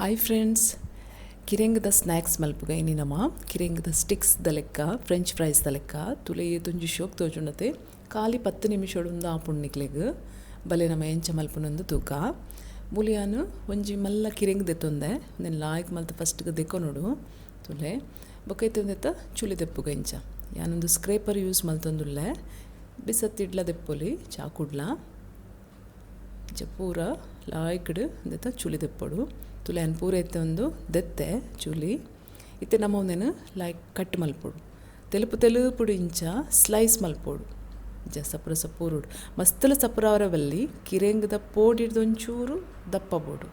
Hi friends, ಕಿರೆಂಗದ snacks ಮಲ್ಪುಗ ಇನಿ ನಮ ಕಿರೆಂಗದ sticks the ಲೆಕ್ಕ, ಫ್ರೆಂಚ್ ಫ್ರೈಸ್ the ಲೆಕ್ಕ ತುಲೆ ಏತೊಂಜಿ ಶೋಕ್ ತೋಜುಂಡತೆ. ಖಾಲಿ 10 ನಿಮಿಷೊಡುಂದು ಆಪುಂಡು ನಿಕ್ಲೆಗ್. ಬಲೆ ನಮ ಎಂಚ ಮಲ್ಪುನೊಂದು ತೂಕ. ಮೂಲಿಯಾನು ಒಂಜಿ ಮಲ್ಲ ಕಿರೆಂಗ್ ದೆತ್ತೊಂದೆ ಉಂದೆನ್ ಲಾಯ್ಕ್ ಮಲ್ತ್ ಫಸ್ಟ್ಗೆ ದೆಕೊನೊಡು ತುಲೆ ಬೊಕ ಇತ್ತೆ ಉಂದೆತ್ತ ಚುಲಿ ದೆಪ್ಪುಗ ಇಂಚ. ಯಾನೊಂದು ಸ್ಕ್ರೇಪರ್ ಯೂಸ್ ಮಲ್ತೊಂದುಲ್ಲೆ, ಬಿಸತ್ತಿಡ್ಲ ದೆಪ್ಪೊಲಿ ಚಾಕುಡ್ಲ ಇಂಚ ಪೂರ ಲಾಯ್ಕ್ಡ್ ಉಂದೆತ್ತ ಚುಲಿ ದೆಪ್ಪೊಡು. ತುಲೆ ಅನ್ ಪೂರ ಇತ್ತೆ ಒಂದು ದೆತ್ತೆ ಚುಲಿ. ಇತ್ತೆ ನಮ್ಮ ಒಂದೇನು ಲಾಯ್ಕ್ ಕಟ್ ಮಲ್ಪೊಡು, ತೆಲುಪು ತೆಲುಪುಡು ಇಂಚ ಸ್ಲೈಸ್ ಮಲ್ಪೊಡು. ಇಂಚ ಸಪುರ ಸಪೂರುಡು ಮಸ್ತಲ ಸಪುರವರ ಬಲ್ಲಿ ಕಿರೆಂಗದ ಪೋಡಿಡ್ದು ಒಂಚೂರು ದಪ್ಪ ಬೋಡು,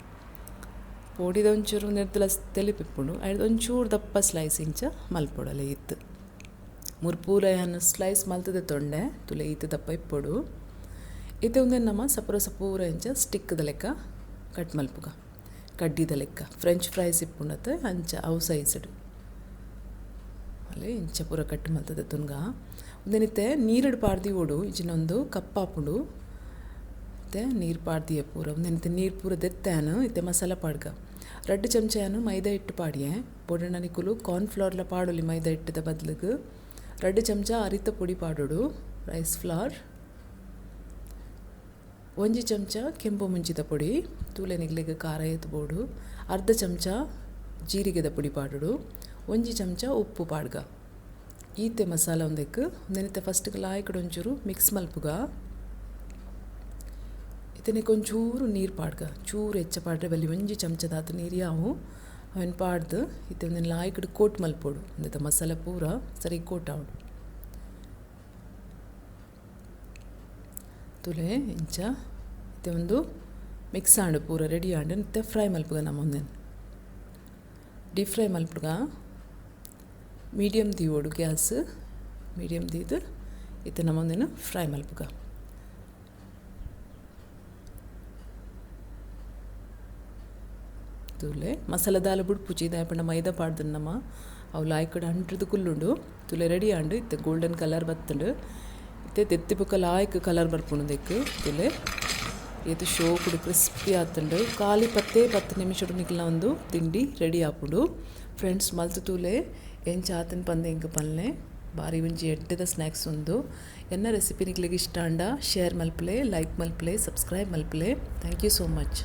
ಪೋಡಿದ ಒಂಚೂರು ನೆರ್ದಲ ತೆಲುಪಿಪ್ಪುಂಡು, ಐಡ್ದು ಒಂಚೂರು ದಪ್ಪ ಸ್ಲೈಸ್ ಇಂಚ ಮಲ್ಪೊಡು. ಅಲ್ಲ ಇತ್ತು ಮುರ್ಪೂರ ಯಾನ್ ಸ್ಲೈಸ್ ಮಲ್ತದೆ ತೊಂಡೆ ತುಲೆ ಈತ ದಪ್ಪ ಇಪ್ಪೊಡು. ಇತ್ತೆ ಒಂದೇನು ನಮ್ಮ ಸಪುರ ಸಪೂರ ಇಂಚ ಸ್ಟಿಕ್ದ ಲೆಕ್ಕ ಕಟ್ ಮಲ್ಪುಗ, ಕಡ್ಡಿದ ಲೆಕ್ಕ ಫ್ರೆಂಚ್ ಫ್ರೈಸ್ ಇಪ್ಪುಂಡತೆ ಅಂಚ ಅವು ಸೈಜ್ಡ್ ಅಲ್ಲೇ ಇಂಚ ಪೂರ ಕಟ್ ಮಲ್ತದೆ ತುನ್ಗ. ಒಂದೇನಿತ್ತೆ ನೀರುಡು ಪಾಡ್ದಿ ಓಡು ಇಜಿನೊಂದು ಕಪ್ಪಾಪುಂಡು. ಇತ್ತೆ ನೀರು ಪಾಡ್ದಿಯ ಪೂರ ಒಂದೇನಿತ್ತೆ ನೀರು ಪೂರ ದೆತ್ತಾನು. ಇತ್ತೆ ಮಸಾಲ ಪಾಡ್ಗ 2 ಚಮಚ ಮೈದಾ ಹಿಟ್ಟು ಪಾಡಿಯೆ, ಬೊಡಣ್ಣ ನಿಕುಲು ಕಾರ್ನ್ಫ್ಲವರ್ಲ ಪಾಡೊಲಿ ಮೈದಾ ಹಿಟ್ಟದ ಬದಲಿಗೆ. 2 ಚಮಚ ಅರಿತ ಪೊಡಿ ಪಾಡೋಡು, ರೈಸ್ ಫ್ಲವರ್. 1 ಚಮಚ ಕೆಂಪು ಮುಂಚಿದ ಪೊಡಿ, ತೂಲೆ ನಿಗ್ಲಿಗೆ ಖಾರ ಎತ್ಬೋಡು. ಅರ್ಧ ಚಮಚ ಜೀರಿಗೆದ ಪೊಡಿ ಪಾಡೋಡು, 1 ಚಮಚ ಉಪ್ಪು ಪಾಡ್ಗ. ಈತೆ ಮಸಾಲ ಒಂದಕ್ಕೆ ಒಂದೇನಿತ್ತೆ ಫಸ್ಟ್ಗೆ ಲಾಯ್ಕಡೆ ಒಂಚೂರು ಮಿಕ್ಸ್ ಮಲ್ಪುಗ. ಇತ್ತನೆಕ್ ಒಂಚೂರು ನೀರು ಪಾಡ್ಗ, ಚೂರು ಹೆಚ್ಚ ಪಾಡ್ರೆ ಬಲ್ಲಿ 1 ಚಮಚದಾತು ನೀರು ಯಾವು ಅವನ್ ಪಾಡ್ದು. ಇತ್ತೆ ಒಂದಿನ ಲಾಯ್ಕಡೆ ಕೋಟ್ ಮಲ್ಪೊಡು, ಒಂದೆತ್ತ ಮಸಾಲ ಪೂರ ಸರಿ ಕೋಟ್ ಆವಡು. ತುಲೆ ಇಂಚ ಇತ್ತೆ ಒಂದು ಮಿಕ್ಸ್ ಆಂಡು ಪೂರ ರೆಡಿ ಆಂಡು. ಇತ್ತೆ ಫ್ರೈ ಮಲ್ಪುಗ ನಮ್ಮ ಒಂದೇನು ಡೀಪ್ ಫ್ರೈ ಮಲ್ಪುಗ. ಮೀಡಿಯಮ್ ದೀವೋಡು ಗ್ಯಾಸ್, ಮೀಡಿಯಮ್ ದೀದು ಇತ್ತೆ ನಮ್ಮ ಒಂದೇನು ಫ್ರೈ ಮಲ್ಪುಗ. ತುಲೆ ಮಸಾಲ ದಾಲ ಬುಡ್ಪುಚಿ ದಾಯಪಂಡ ಮೈದಾ ಪಾಡ್ದು ನಮ್ಮ ಅವು ಲಾಯ್ಕಡೆ ಅಂಟ್ರದು ಕುಲ್ಲುಂಡು. ತುಲೆ ರೆಡಿ ಆಂಡು. ಇತ್ತೆ ಗೋಲ್ಡನ್ ಕಲರ್ ಬತ್ತುಂಡು. ಇತ್ತೆ ತೆತ್ತಿ ಬೊಕ್ಕ ಲಾಯ್ಕ್ ಕಲರ್ ಬರ್ಪುಂಡು ದೆಕ್ಕು. ತುಲೆ ಏತು ಶೋಕುಡು ಕ್ರಿಸ್ಪಿ ಆತುಂಡು. ಖಾಲಿ 10 ನಿಮಿಷಡು ನಿಕ್ಲ ಒಂದು ತಿಂಡಿ ರೆಡಿ ಆಪುಂಡು. ಫ್ರೆಂಡ್ಸ್ ಮಲ್ತು ತೂಲೆ ಎಂಚ ಆತನ್ ಪಂದೆ ಇಂಕ ಪಲ್ನೆ ಬಾರಿ ಒಂಜಿ ಎಡ್ಡೆದ ಸ್ನ್ಯಾಕ್ಸ್ ಉಂದು. ಎನ್ನ ರೆಸಿಪಿ ನಿಕ್ಲೆಗ್ ಇಷ್ಟ ಆಂಡ ಶೇರ್ ಮಲ್ಪಲೆ, ಲೈಕ್ ಮಲ್ಪಲೆ, ಸಬ್ಸ್ಕ್ರೈಬ್ ಮಲ್ಪಲೆ. Thank you so much.